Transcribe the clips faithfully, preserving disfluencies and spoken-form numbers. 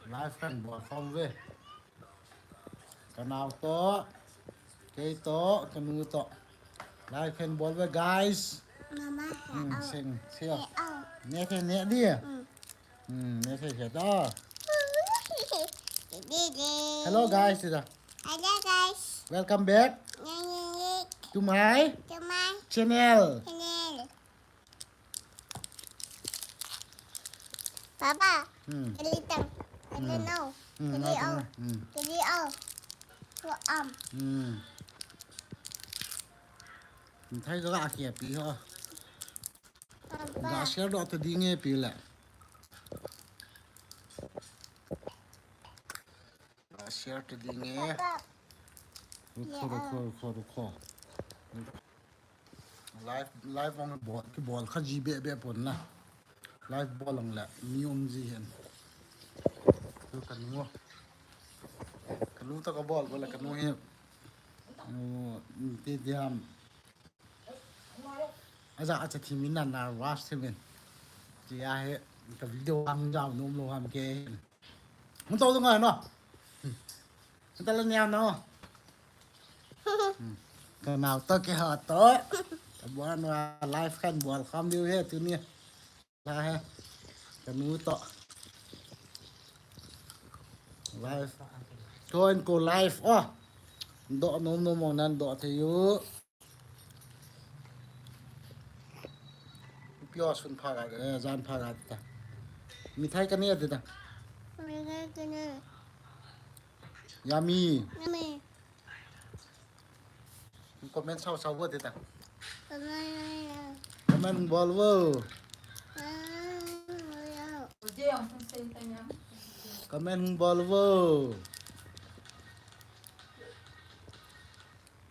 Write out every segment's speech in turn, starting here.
Live kan bol khom ve. Ka nao to, kei to, ka nu to. Live kan bol ve, guys. Mama, hmm, sing, sing. Ne the ne di. Hmm, ne the ke to. Hello, guys, sida. Hello, guys. Welcome back to my channel. Papa, hmm, kali tang. Kali no. Hmm, kali au. Hmm. Kali au. Ko am. Hmm. Thai ka ga kia pi ho. Papa. Ga share do to ding e pi le. Share to ding e. Rukho, rukho, rukho, rukho. Live, live ong bol, kibol kha ji be be pon na. Live bol ong le, mi um ji hen. Tu ka nu. Ka nu to ka bol, bol ka nu he. Oh, ti ti ham. Aja, acha thi min na na rush thi min. Ti a he, ka video ang jao nom lo ham ke. Hung to ngai no. Hung ta la nia no. Ka nao to ke ha to. Ka bol no live kan bol kham diu he tu ni. La he. Ka nu to. Live. Ko en ko live o. Do nom nom mo nan do the yu. Pio sun pha ga, eh, jan pha ga ta. Mithai ka ne ta. Mithai ka ne. Yummy. Yummy. Comment sao sao vo ta. Comment. Comment bol vo. Comment bol vo.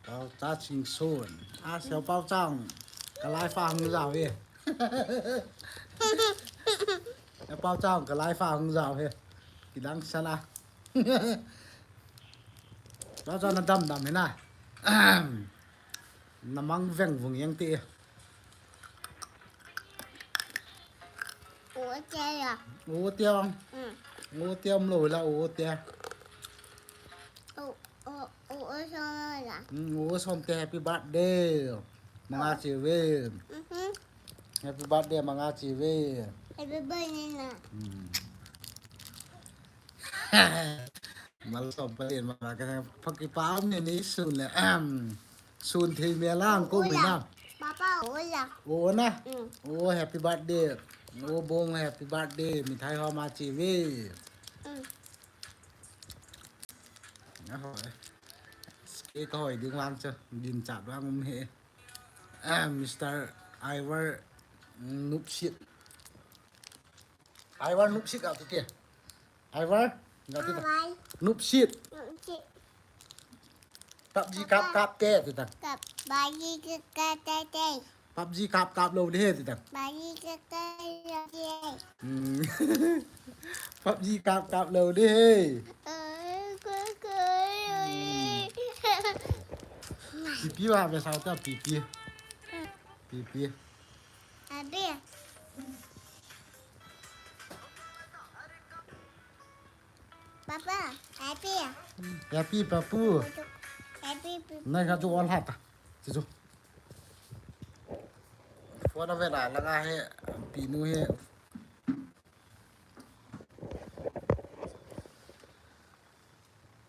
Pao Chang Ching Son. A, Xiao Pao Chang. Ka live a hung jao e. Xiao Pao Chang, ka live a hung jao e. Kidang sana. Pao Chang na dam dam he na. Na mang veng vung yang ti. Ute ya. Ute ya. Mm. Ute om lo la ute. O, o, o, o, so la. Mm, o som te happy birthday. Manga chi ve. Mhm. Happy birthday manga chi ve. Happy birthday na. Mm. Mal som palen ma ka phaki pa am ni ni sun le. Ahem. Sun thei me lang ko mi na. Papa, o la. O na. Mm. O, happy birthday. O bong, happy birthday. Mithai ho ma chi ve. Mm. Ahoi. Ke ka hoi ding lang cha. Din cha lang um he. Ah, Mister Ivar Nupsit. Ivar Nupsit ka tu ke. Ivar, ga ti ta. Ivar. Nupsit. Nupsit. PUBG kap kap te ti ta. Kap. PUBG kap kap te te. PUBG kap kap lo de ti ta. PUBG kap kap lo de. Hmm. PUBG kap kap lo de. Eh, ko ko. Hmm. Pipi wa ve sao ta pipi. Pipi. Abi. Papa, happy. Happy, Papu. Happy, Papu. Nai ka chu on hat ta. Chu chu. Phone a ve la la nga he, pinu he.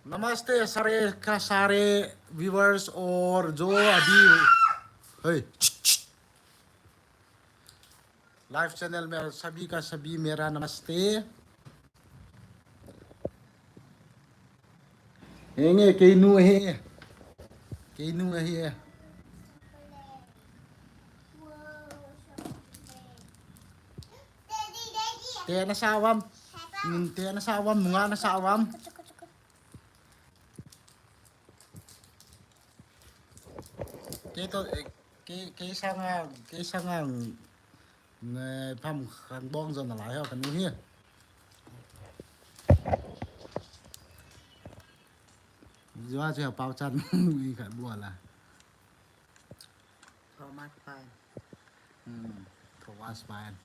Namaste, sare ka sare viewers aur jo abhi, hey. Live channel mein sabhi ka sabhi mera namaste. Henge, keinu he. Keinu he. Te na sa vam. Hmm, te na sa vam, nunga na sa vam. Kei to, eh, kei, kei sanga, kei sanga, ne, pham khan bong jon na lai ho kanu hi. Jua che pau chan i khat bua la. Thomas Fine. Hmm, Thomas Fine.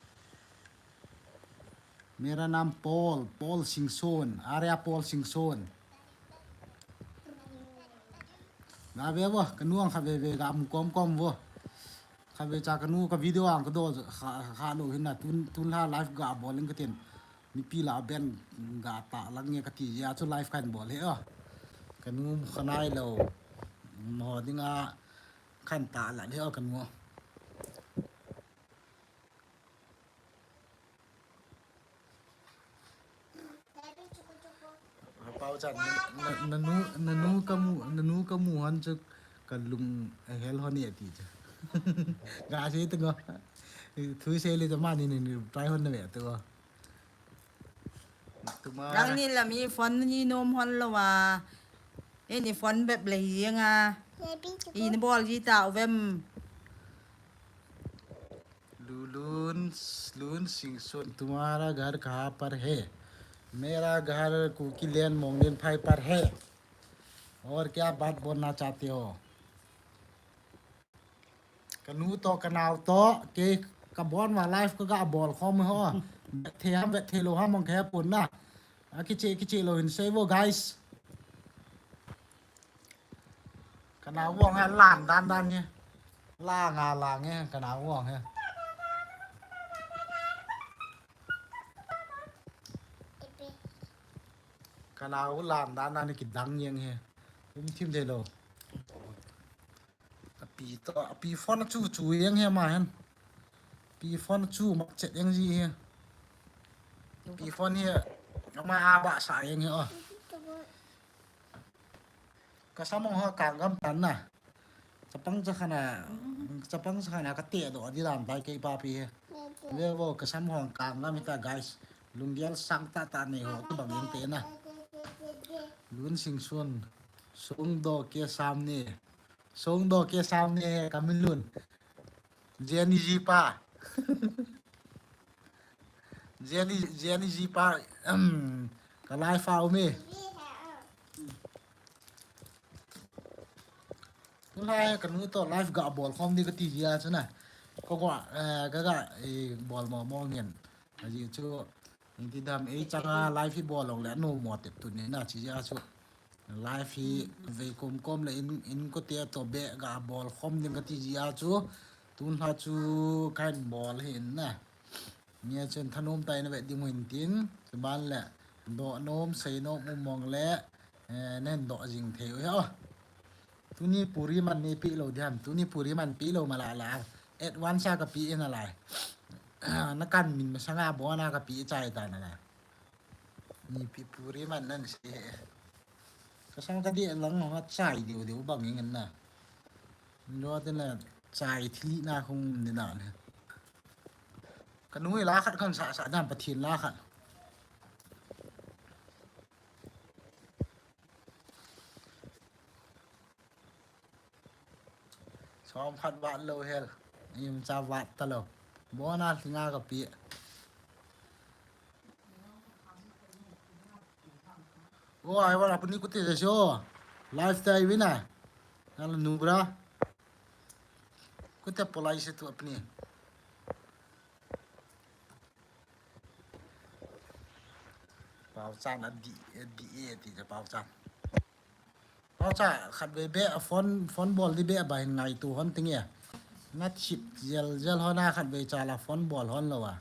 Mera naam Paul, Paul Singson, Arya Paul Singson. Ga ve vo, kanu ang kha ve ve ga mu kom kom vo. Kha ve cha kanu ka video ang ka do kha, kha lo hin na tun, tun la live ga bol ing ka tin. Mipi la ben ga ta lang nge ka ti ya chu live kan bol he o. Kanu khanai lo. Mo ding a khan ta la le o kanu. Pau chan, na, na, nanu, nanu kamu, nanu kamu han chu kalung ahel hon e ti chu. Ga se tu ngo. Thui se le ta ma ni ni reply hon na ve tu ngo. Tuma. Nang ni la mi phone ni nom hon lo wa. E ni phone bep le hi nga. I ni bol ji ta u vem. लून, लून सिंह सोन, तुम्हारा घर कहाँ पर है? मेरा घर cookie land मोंगलिन फाई पर है। और क्या बात बोलना चाहते हो? Kanu to, kanao to, ke kabon wa live ka ga bol khom ho. Bethe ham, bethe lo ham, mong khe pun na. A kiche, kiche lo hin sei vo, guys. Kanao vong he lan dan dan he. Lang a lang he, kanao vong he. Kanao lan dan dan he kidang jeng he. Um thim thei lo. Api to, api phone chu chu jeng he ma hen. Api phone chu mak chet jeng ji he. Api phone he ama a ba sa jeng he o. Ka sam ho kang gam tan na. Chapang cha khana, chapang cha khana ka te do di dan bai kei pa pi he. Ve vo ka sam ho kang gam ta guys. Lunggel sang ta ta nei ho tu bang in te na. लून सिंह सोन, सोंग दो के सामने, सोंग दो के सामने है कमिलून। Jenny Jipa. Jenny, Jenny Jipa, um, ka live a um e. Tulai kanu to live ga bol khom di ka ti jia chu na. Ko ko, eh, ka ga, eh, bol mo mo ngen. Aji chu, in ti dam, ei changa live hi bol long le no mo te tu ni na chi jia chu. Live hi vei kom kom le in, in ko te to be ga bol khom ding ka ti jia chu. Tun hla chu kahin bol hi in na. Nia chun thanom tai na ve ding hin tin. Chuban le do nom, sei nom um mong le, eh, nen do jing thei u he o. Tuni puri man ni pi lo diam. Tuni puri man pi lo ma la la. Advance a ka pi in a lai. Na kan min masanga bona ka pi chai ta na la. Ni pi puri man nan se. Ka sang ta di lang ma chai diu diu bang ing na. Lo te na chai thili na khung ni na ne. Ka nui la khat kan sa sa dan Pathen la khat. Som khat vat lo hel. Im cha vat ta lo. Bona linga ka pi. O, ai wala puni kute ja so. Lifestyle wina. Nala nubra. Kute polai se tu apni. Pau chan a di, di e ti ja pau chan. Pau cha khat ve be a phone, phone bol di be a ba hin ngai tu hon ting e. Ngat sip zel zel hon a khat ve cha la phone bol hon lo a.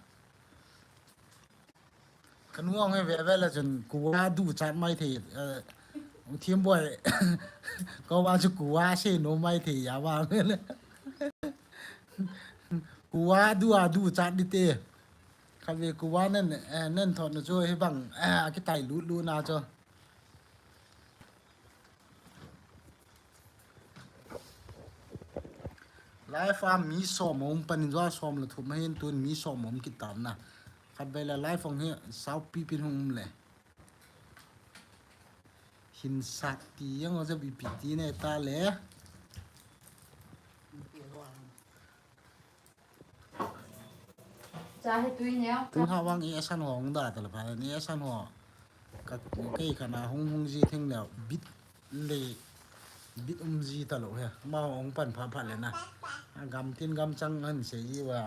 Ka nuang he ve ve la chun kuwa du chat mai thei, eh, u thiam boi. Ko wa chu kuwa se no mai thei ya wa. Kuwa du a du chat di te. Khat ve kuwa nen, eh, nen thot na chu hi bang, eh, a kitai lut lut na chu. Live a mi som um panin jo som le thum hin tun mi som um kitam na. Khat ve la live ong hi sau pi pin hung um le. Hin sat ti yang o ja bi pi ti ne ta le. Cha he tui neo. Tu ha wang i asan ho hung da ta la pha ni asan ho. Ka kei ka na hung hung ji theng le bit le bit um ji ta lo he. Ma hung pan pha pha le na. Gam tin gam chang han se i wa.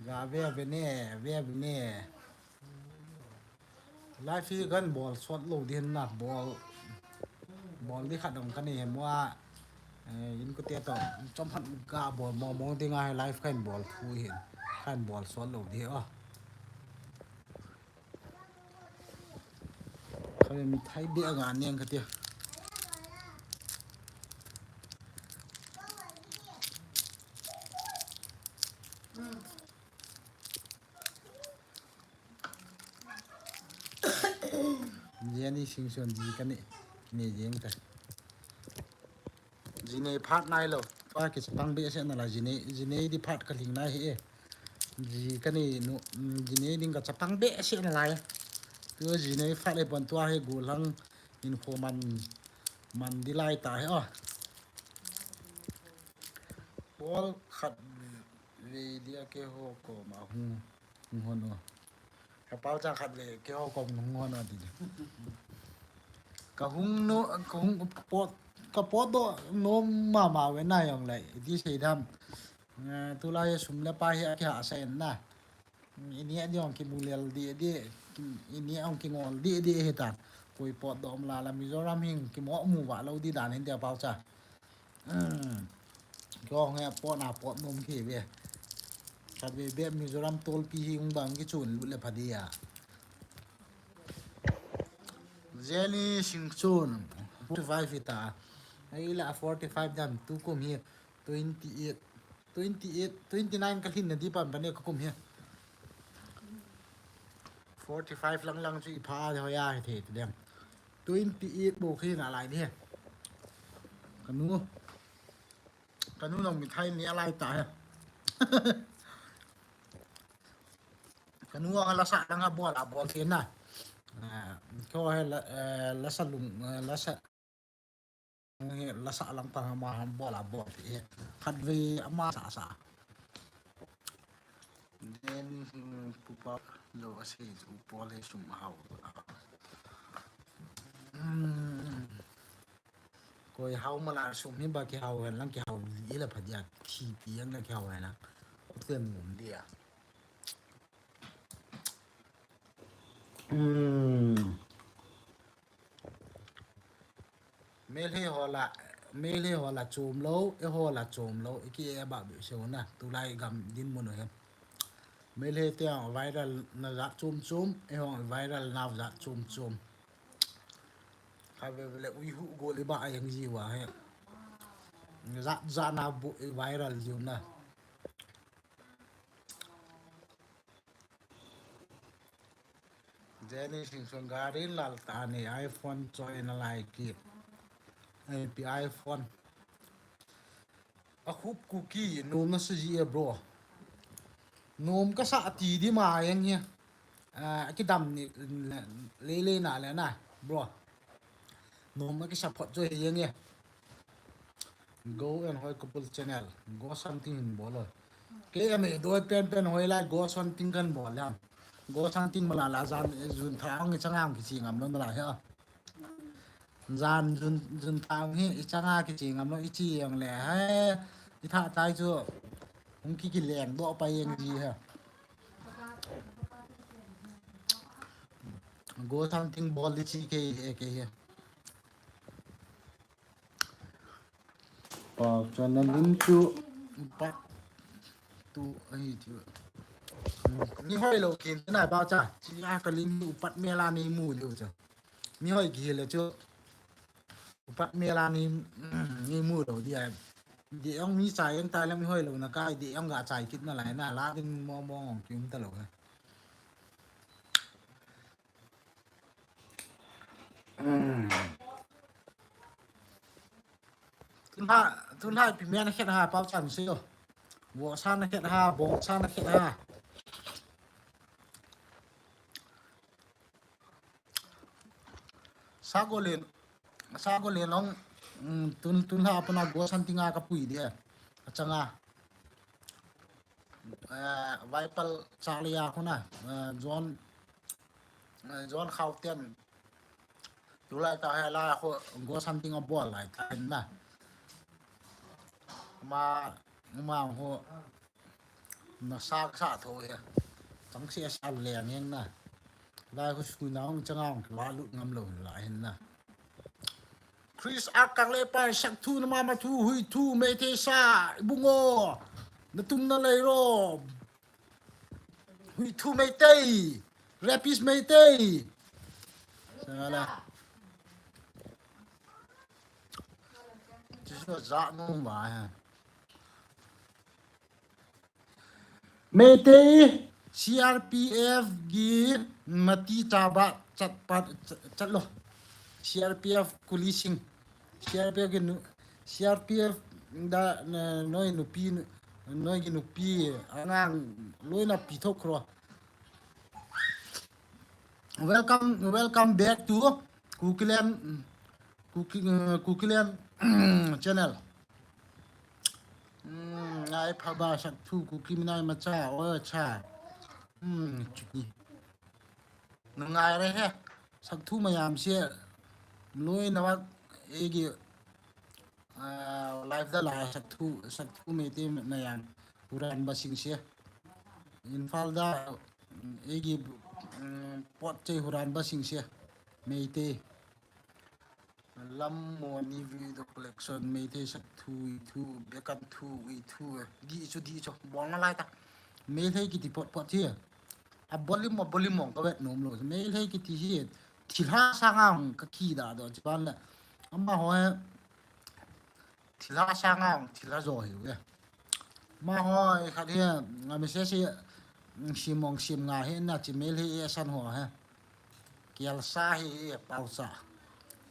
Ga ve ve ne, ve ve ne. Live hi kan bol sot lou di hin na, bol, bol di khat dong kan nei hin mua. Eh, in ko te to, chom khat ga bol mo mo ding a live kan bol thu hin. Kan bol sot lou di o. Kami mithai beh a nga neng ka tia. Jenny Singson ji ka nei, nei jeng ta. Ji nei phat nai lou. Pa kichapang behseh nalai ji nei, ji nei di phat ka lhing nai hi e. Ji ka nei nu, mm, ji nei ding ka chapang behseh nalai. Tu ji nei phat le pon tua hi gollhang in kho man, man di lai ta hi o. Pawl khat ve dia keiho koma hung, hung hon o. Ka pau cha khat le keiho kom hung hon o ti. Ka hung no, ka hung pot, ka potdoh nom mama ve na jong le, iti sei dam. Eh, tulai sum le pai hi a kihahsa in na. Ini a jong kimu lel di di, ini a jong kingol di di hi ta. Koi potdoh um la la Mizoram hin kimo mu va lou di dan hin dia pau cha. Hmm. Kong he pot na pot nom ki ve. Khat ve be Mizoram tolpi hi hung bang kichun lut le pha dia. Jenny Singson, forty-five hi ta. Ai la forty-five dam tu kum hi twenty-eight, twenty-eight, twenty-nine ka lhin na di pan pan ne ka kum hi. Forty-five lang lang chu i pha de hoya he the tu dem. Twenty-eight bo khi na lai ni he. Ka nu. Ka nu nong mithai ni a lai ta he. Ka nu a la sa lang a bol a bol khi na. Ah, ko he la, eh, la sa lung, eh, la sa. He la sa lang pa ma ham bol a bol khi he. Khat ve ama sa sa. Then, hmm, pupa lo a sei chu pol he sum a hau. Hmm. Koi hau ma la sum hi ba kihau hen lang kihau li la pha dia. Thi ti yang la kihau hen lang. Ko ten mum dia. Hmm. Meitei ho la, Meitei ho la chom lou, eiho la chom lou, i ki e ba be se na, tulai gam dinmun u hi. Meitei te viral na jat chom chom, eiho viral na jat chom chom. Kha ve ve le ui hu go le ba a yang ji wa he. Jat jat na bu viral ji na. Jenny Singson gari lal ta ni iPhone choi na lai ki. Ai pi iPhone. A khup ku ki nom na sa ji e bro. Nom ka sa ti di ma yang hi. Ah, kidam ni le le na le na bro. Nom a kisa phot choi yang hi. Go and hoi couple channel. Go something in bol o. Ke a me doi pen pen hoi lai go something kan bol le. Go something ma la la jan jun thang i changa kichi ngam lo na la he. Jan jun, jun thang hi i changa kichi ngam lo i chi yang le he. I tha tai chu. Hung ki ki leng do pa yang ji he. Go something bol di chi ke he ke he. Pa, chana lim chu. Upat tu ahi chu. Ni hoi lo kin na ba cha. Chi a ka lim upat me la ni mu lo cha. Ni hoi ki le chu. Upat me la ni, ni mu lo dia. Di ong mi chai ong tai lam hoi lo na kai di ong ga chai kit na lai na la ding mo mo ong kim ta lo. Tun ha, tun ha pi me na khet ha pau chan sio. Bo sa na khet ha, bo sa na khet ha. Sa go len, sa go len long, tun, tun ha apana go san tinga ka pui dia. Achanga. Eh, Vaipal Charlie a khuna, eh, John, eh, John Khauten. Tulai ta he la khu go something a bol lai ta na. Ma, ma khu Na sa sa tho he. Chang se sa leng heng na. Lai khu sui na hung chang ang la lut ngam lo la hin na. Chris Akang le pa sak thu na mama thu hui thu Meitei sa bungo. Na tum na lei ro. Hui thu Meitei. Rapist Meitei. Sala. Jisu za no ma ha. Meitei C R P F gi mati chaba chat pat chat lo. C R P F kulising. C R P F gi nu, C R P F da noi nupi noi gi nupi angang loina pi thok ro. Welcome, welcome back to Kukiland, Kuki, uh, Kukiland channel. Ngai phaba sak thu Kuki minai macha o cha. Chuti. Ngai re he. Sak thu mayam se. Loi na wa egi live da la sak thu sak thu Meitei mayam. Huran ba sing se. Imphal da egi pot chei huran ba sing se. Meitei. Lam mo ni video collection Meitei sak thu i thu bekam thu i thu. Di chu di chu. Bong lai ta. Meitei kiti pot pot che. A bolim mo bolim mo ka vet nom lo. Meitei kiti hi. Thilha sanga hung ka ki da do chi ban la. Ama ho he. Thilha sanga hung thilha zo hi ve. Ma ho e khat hi a message hi sim mong sim nga hi na chi Meitei e san ho he. Kial sa hi e pau sa.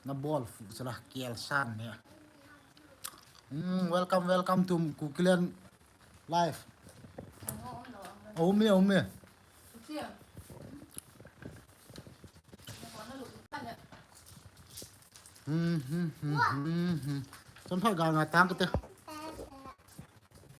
Na bol fu sa la kial san ne. Welcome, welcome to Kukiland live. Aum e, aum e. Chomphal ga nga tang kate.